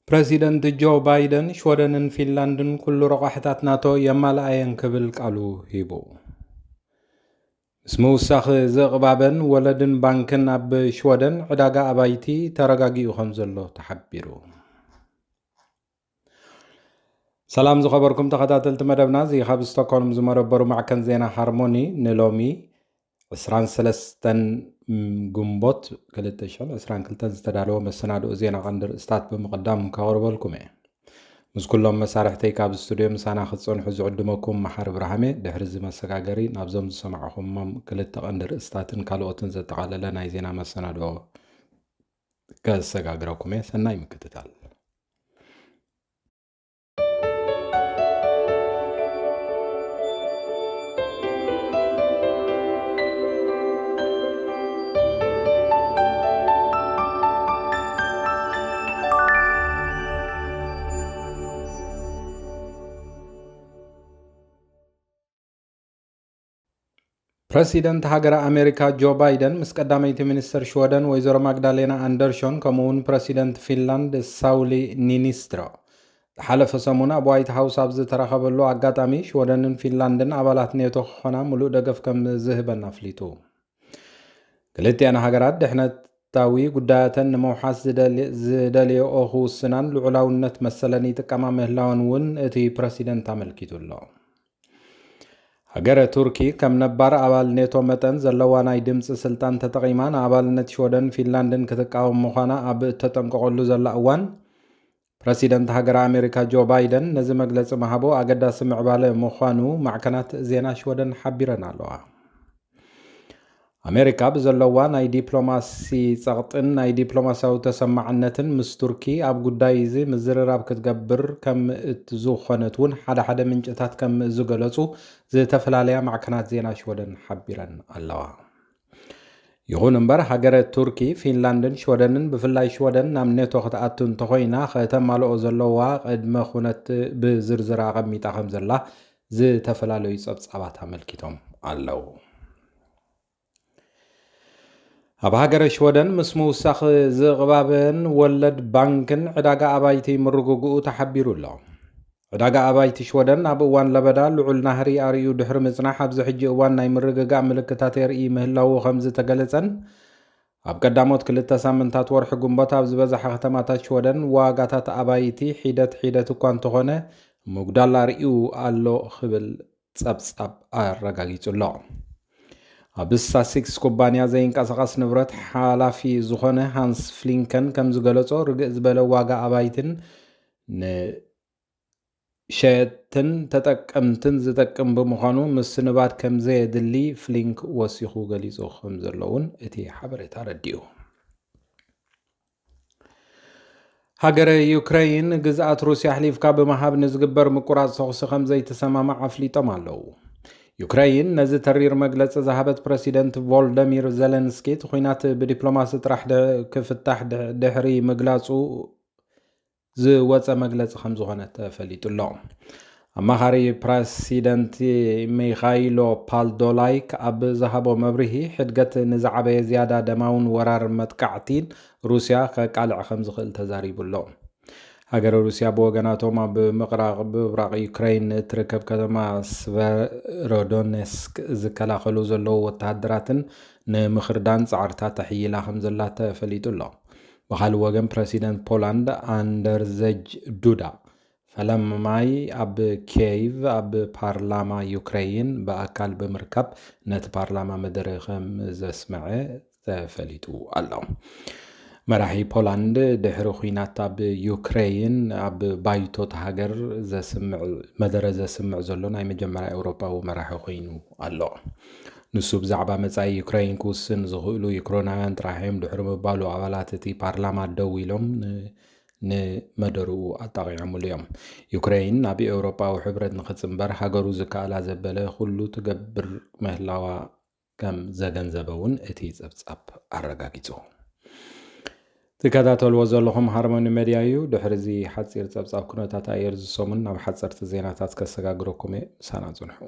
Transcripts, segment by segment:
ፕረሲደንት ጆ ባይደን፣ ሽወደንን ፊንላንድን ኩሉ ረቋሕታት ናቶ የማልኣየን ክብል ቃሉ ሂቡ። ምስ ምውሳኽ ዝቕባበን ወለድን ባንክን ኣብ ሽወደን ዕዳጋ ኣባይቲ ተረጋጊኡ ከም ዘሎ ተሓቢሩ። ሰላም ዝኸበርኩም ተኸታተልቲ መደብና፣ እዚ ካብ ስቶክሆልም ዝመደበሩ ማዕከን ዜና ሃርሞኒ ንሎሚ ዕስራን ሰለስተን ግንቦት ክልተ ሽሕን ዕስራን ክልተን ዝተዳለወ መሰናድኦ ዜና ቀንዲ ርእስታት ብምቕዳም ከቕርበልኩም እየ። ምስ ኩሎም መሳርሕተይ ካብ ስቱድዮ ምሳና ክትጸንሑ ዝዕድመኩም መሓሪ ብርሃሜ። ድሕሪ እዚ መሰጋገሪ ናብዞም ዝሰማዕኹሞም ክልተ ቀንዲ ርእስታትን ካልኦትን ዘጠቓለለ ናይ ዜና መሰናድኦ ከሰጋግረኩም እየ። ሰናይ ምክትታል። ፕረሲደንት ሃገረ ኣሜሪካ ጆ ባይደን ምስ ቀዳመይቲ ሚኒስትር ሽወደን ወይዘሮ ማግዳሌና ኣንደርሾን ከምኡ እውን ፕረሲደንት ፊንላንድ ሳውሊ ኒኒስትሮ ዝሓለፈ ሰሙን ኣብ ዋይት ሃውስ ኣብ ዝተራኸበሉ ኣጋጣሚ፣ ሽወደንን ፊንላንድን ኣባላት ኔቶ ክኾና ምሉእ ደገፍ ከም ዝህበን ኣፍሊጡ። ክልቲኣን ሃገራት ድሕነታዊ ጉዳያተን ንምውሓስ ዝደል-፣ ዝደልየኦ ክውስናን ልዑላውነት መሰለን ይጥቀማ ምህላወን እውን እቲ ፕረሲደንት ኣመልኪቱ ኣሎ። ሃገረ ቱርኪ ከም ነባር ኣባል ኔቶ መጠን ዘለዋ ናይ ድምፂ ስልጣን ተጠቒማ ንኣባልነት ሽወደን ፊንላንድን ክትቃወም ምዃና ኣብ እተጠንቀቐሉ ዘላ እዋን፣ ፕረሲደንት ሃገረ ኣሜሪካ ጆ ባይደን ነዚ መግለፂ ምሃቡ ኣገዳሲ ምዕባለ ምዃኑ ማዕከናት ዜና ሽወደን ሓቢረን ኣለዋ። ኣሜሪካ ብዘለዋ ናይ ዲፕሎማሲ ጸቕጥን ናይ ዲፕሎማሲያዊ ተሰማዕነትን ምስ ቱርኪ ኣብ ጉዳይ እዚ ምዝርራብ ክትገብር ከም እት-፣ ዝኾነት እውን ሓደ ሓደ ምንጭታት ከም ዝገለጹ ዝተፈላለያ ማዕከናት ዜና ሽወደን ሓቢረን ኣለዋ። ይኹን እምበር፣ ሃገረ ቱርኪ፣ ፊንላንድን ሽወደንን፣ ብፍላይ ሽወደን ናብ ኔቶ ክትኣቱ እንተኾይና፣ ከተማልኦ ዘለዋ ቅድመ ኩነት ብዝርዝር ኣቐሚጣ ከም ዘላ ዝተፈላለዩ ጸብጻባት ኣመልኪቶም ኣለዉ። ኣብ ሃገረ ሽወደን ምስ ምውሳኽ ዝቕባበን ወለድ ባንክን ዕዳጋ ኣባይቲ ምርግግኡ ተሓቢሩ ኣሎ። ዕዳጋ ኣባይቲ ሽወደን ኣብ እዋን ለበዳ ልዑል ናህሪ ኣርእዩ ድሕሪ ምጽናሕ፣ ኣብዚ ሕጂ እዋን ናይ ምርግጋእ ምልክታት የርኢ ምህላዉ ከም ዝተገለጸን፣ ኣብ ቀዳሞት ክልተ ሳምንታት ወርሒ ግንቦት ኣብ ዝበዝሓ ከተማታት ሽወደን ዋጋታት ኣባይቲ ሒደት ሒደት እኳ እንተኾነ ምጉዳል ኣርእዩ ኣሎ ክብል ጸብጻብ ኣረጋጊጹ ኣሎ። ኣብ ሳሲክስ ኩባንያ ዘይንቀሳቐስ ንብረት ሓላፊ ዝኾነ ሃንስ ፍሊንከን ከም ዝገለጾ፣ ርግእ ዝበለ ዋጋ ኣባይትን ንሸየጥትን ተጠቀምትን ዝጠቅም ብምዃኑ፣ ምስንባድ ከም ዘየድሊ ፍሊንክ ወሲኹ ገሊጹ ከም ዘሎ እውን እቲ ሓበሬታ ኣረዲኡ። ሃገረ ዩክረይን ግዝኣት ሩስያ ኣሕሊፍካ ብምሃብ ንዝግበር ምቁራጽ ተኹሲ ከም ዘይትሰማማዕ ኣፍሊጦም ኣለዉ። ዩክረይን ነዚ ተሪር መግለጺ ዝሃበት ፕረሲደንት ቮልደሚር ዘለንስኪ፣ እቲ ኲናት ብዲፕሎማሲ ጥራሕ ድ-፣ ክፍታሕ ድ-፣ ድሕሪ ምግላጹ ዝወጸ መግለጺ ከም ዝኾነ ተፈሊጡ ኣሎ። ኣማኻሪ ፕረሲደንት ሚኻይሎ ፓልዶላይክ ኣብ ዝሃቦ መብርሂ፣ ሕድገት ንዝዓበየ ዝያዳ ደማውን ወራር መጥቃዕቲን ሩስያ ከቃልዕ ከም ዝኽእል ተዛሪቡ ኣሎ። ሃገረ ሩስያ ብወገናቶም፣ ኣብ ምቕራቕ ምብራቕ ዩክረይን እትርከብ ከተማ ስቨሮዶኔስክ ዝከላኸሉ ዘለዉ ወተሃደራትን ንምኽርዳን ጻዕርታት ተሕይላ ከም ዘላ ተፈሊጡ ኣሎ። ብኻልእ ወገን፣ ፕረሲደንት ፖላንድ ኣንደርዘጅ ዱዳ ፈለማይ ኣብ ኪየቭ ኣብ ፓርላማ ዩክረይን ብኣካል ብምርካብ ነቲ ፓርላማ መደረ ከም ዘስመዐ ተፈሊጡ ኣሎ። መራሒ ፖላንድ ድሕሪ ኲናት ኣብ ዩክረይን ኣብ ባይቶ እታ ሃገር ዘስምዕ፣ መደረ ዘስምዕ ዘሎ ናይ መጀመርያ ኤውሮጳዊ መራሒ ኮይኑ ኣሎ። ንሱ ብዛዕባ መጻኢ ዩክረይን ክውስን ዝኽእሉ ዩክሬናውያን ጥራሕ እዮም ድሕሪ ምባሉ፣ ኣባላት እቲ ፓርላማ ደው ኢሎም ን-፣ ንመደርኡ ኣጣቒዖምሉ እዮም። ዩክረይን ናብ ኤውሮጳዊ ሕብረት ንኽጽንበር ሃገሩ ዝከኣላ ዘበለ ኩሉ ትገብር ምህላዋ ከም ዘገንዘበ እውን እቲ ጸብጻብ ኣረጋጊጹ። ትከታተልዎ ዘለኹም ሃርሞኒ ሜድያ እዩ። ድሕሪ እዚ ሓጺር ጸብጻብ ኩነታት ኣየር ዝሰሙን ናብ ሓጸርቲ ዜናታት ከሰጋግረኩም እየ። ምሳና ጽንሑ።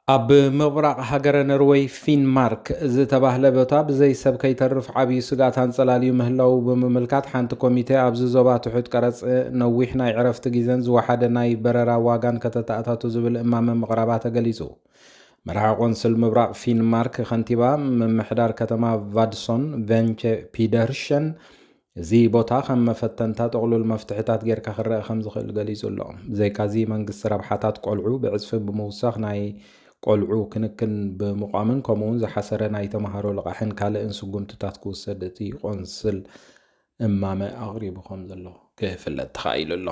ኣብ ምብራቕ ሃገረ ነርወይ ፊንማርክ ዝተባህለ ቦታ ብዘይ ሰብ ከይተርፍ ዓብዩ ስግኣት ኣንጸላልዩ ምህላዉ ብምምልካት፣ ሓንቲ ኮሚቴ ኣብዚ ዞባ ትሑት ቀረጽ ነዊሕ ናይ ዕረፍቲ ግዜን ዝወሓደ ናይ በረራ ዋጋን ከተተኣታቱ ዝብል እማመ ምቕራባ ተገሊጹ። መራሒ ቆንስል ምብራቕ ፊንማርክ፣ ከንቲባ ምምሕዳር ከተማ ቫድሶን ቨንቸ ፒደርሸን፣ እዚ ቦታ ከም መፈተንታ ጥቕሉል መፍትሕታት ጌርካ ክረአ ከም ዝኽእል ገሊጹ ኣሎ። ብዘይካዚ፣ መንግስቲ ረብሓታት ቆልዑ ብዕጽፊ ብምውሳኽ፣ ናይ ቆልዑ ክንክን ብምቋምን ከምኡውን ዝሓሰረ ናይ ተምሃሮ ልቓሕን ካልእን ስጉምትታት ክውሰድ እቲ ቆንስል እማመ ኣቕሪቡ ከም ዘሎ ክፍለጥ ተኻኢሉ ኣሎ።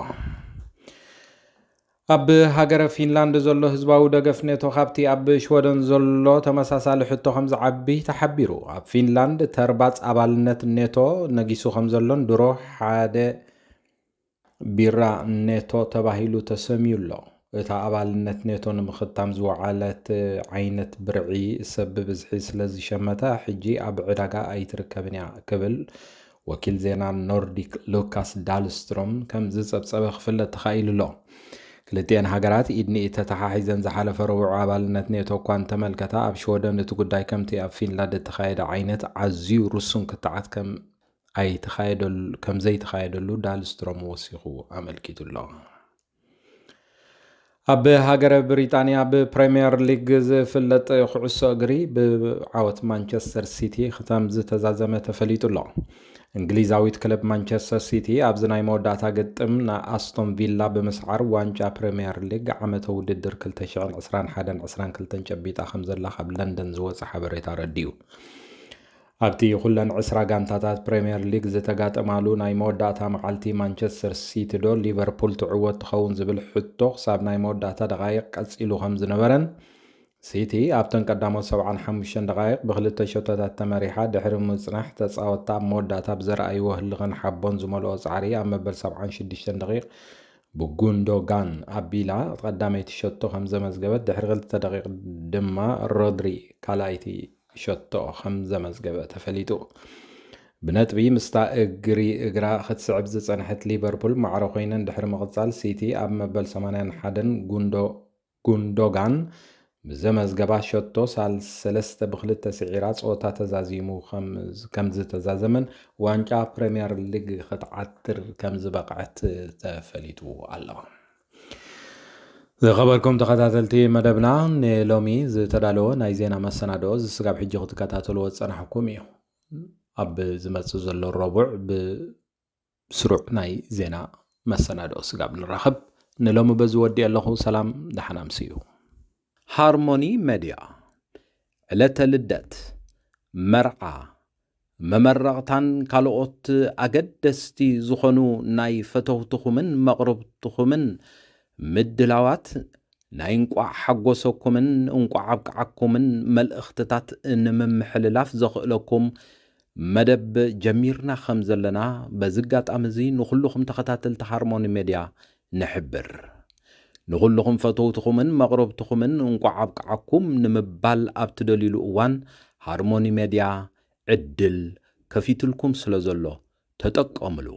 ኣብ ሃገረ ፊንላንድ ዘሎ ህዝባዊ ደገፍ ኔቶ ካብቲ ኣብ ሽወደን ዘሎ ተመሳሳሊ ሕቶ ከም ዝዓቢ ተሓቢሩ። ኣብ ፊንላንድ ተርባጽ ኣባልነት ኔቶ ነጊሱ ከም ዘሎን ድሮ ሓደ ቢራ ኔቶ ተባሂሉ ተሰምዩ ኣሎ። እታ ኣባልነት ኔቶ ንምኽታም ዝወዓለት ዓይነት ብርዒ ሰብ ብብዝሒ ስለ ዝሸመተ፣ ሕጂ ኣብ ዕዳጋ ኣይትርከብን እያ ክብል ወኪል ዜና ኖርዲክ ሉካስ ዳልስትሮም ከም ዝጸብጸበ ክፍለጥ ተኻኢሉ ኣሎ። ክልቲኤን ሃገራት ኢድ ንኢድ ተተሓሒዘን ዝሓለፈ ረቡዕ ኣባልነት ኔቶ እኳ እንተመልከታ፣ ኣብ ሽወደን እቲ ጉዳይ ከምቲ ኣብ ፊንላንድ እተኻየደ ዓይነት ኣዝዩ ርሱን ክትዓት ከም ኣይተኻየደሉ-፣ ከም ዘይተኻየደሉ ዳልስትሮም ወሲኹ ኣመልኪቱ ኣሎ። ኣብ ሃገረ ብሪጣንያ ብፕሪምየር ሊግ ዝፍለጥ ኩዕሶ እግሪ ብዓወት ማንቸስተር ሲቲ ክተም ዝተዛዘመ ተፈሊጡ ኣሎ። እንግሊዛዊት ክለብ ማንቸስተር ሲቲ ኣብዚ ናይ መወዳእታ ግጥም ንኣስቶን ቪላ ብምስዓር ዋንጫ ፕሪምየር ሊግ ዓመተ ውድድር ክልተ ሽሕን ዕስራን ሓደን ዕስራን ክልተን ጨቢጣ ከም ዘላ ካብ ለንደን ዝወጸ ሓበሬታ ኣረዲኡ። ኣብቲ ኩለን ዕስራ ጋንታታት ፕሪምየር ሊግ ዝተጋጠማሉ ናይ መወዳእታ መዓልቲ ማንቸስተር ሲቲ ዶ ሊቨርፑል ትዕወት ትኸውን ዝብል ሕቶ ክሳብ ናይ መወዳእታ ደቓይቕ ቀጺሉ ከም ዝነበረን ሲቲ ኣብተን ቀዳሞት ሰብዓን ሓሙሽተን ደቓይቕ ብክልተ ሸቶታት ተመሪሓ ድሕሪ ምጽናሕ ተጻወትታ ኣብ መወዳእታ ብዘርኣይዎ ህልኽን ሓቦን ዝመልኦ ጻዕሪ ኣብ መበል ሰብዓን ሽዱሽተን ደቒቕ ብጉንዶጋን ኣቢላ ቀዳመይቲ ሸቶ ከም ዘመዝገበት ድሕሪ ክልተ ደቒቕ ድማ ሮድሪ ካልኣይቲ ሸቶ ከም ዘመዝገበ ተፈሊጡ። ብነጥቢ ምስታ እግሪ እግራ ክትስዕብ ዝጸንሐት ሊቨርፑል ማዕረ ኮይነን ድሕሪ ምቕጻል ሲቲ ኣብ መበል ሰማንያን ሓደን ጉንዶ ጉንዶጋን ብዘመዝገባ ሸቶ ሳል ሰለስተ ብክልተ ስዒራ ጸወታ ተዛዚሙ ከም ዝተዛዘመን ዋንጫ ፕሪምየር ሊግ ክትዓትር ከም ዝበቕዐት ተፈሊጡ ኣሎ። ዝኸበርኩም ተኸታተልቲ መደብና፣ ንሎሚ ዝተዳለወ ናይ ዜና መሰናድኦ እዚ ስጋብ ሕጂ ክትከታተልዎ ዝጸናሕኩም እዩ። ኣብ ዝመጽእ ዘሎ ረቡዕ ብ ስሩዕ ናይ ዜና መሰናድኦ ስጋብ ንራኸብ፣ ንሎሚ በዚ ወዲእ ኣለኹ። ሰላም፣ ደሓን ኣምስዩ። ሃርሞኒ ሜድያ፣ ዕለተ ልደት፣ መርዓ፣ መመረቕታን ካልኦት ኣገደስቲ ዝኾኑ ናይ ፈተውትኹምን መቕርብትኹምን ምድላዋት ናይ እንቋዕ ሓጎሰኩምን እንቋዕ ኣብቅዓኩምን መልእኽትታት ንምምሕልላፍ ዘኽእለኩም መደብ ጀሚርና ከም ዘለና በዚ ኣጋጣሚ እዚ ንኹልኹም ተኸታተልቲ ሃርሞኒ ሜድያ ንሕብር። ንኹልኹም ፈተውትኹምን መቕረብትኹምን እንቋዕ ኣብቅዓኩም ንምባል ኣብ ትደልዩሉ እዋን ሃርሞኒ ሜድያ ዕድል ከፊትልኩም ስለ ዘሎ ተጠቀምሉ።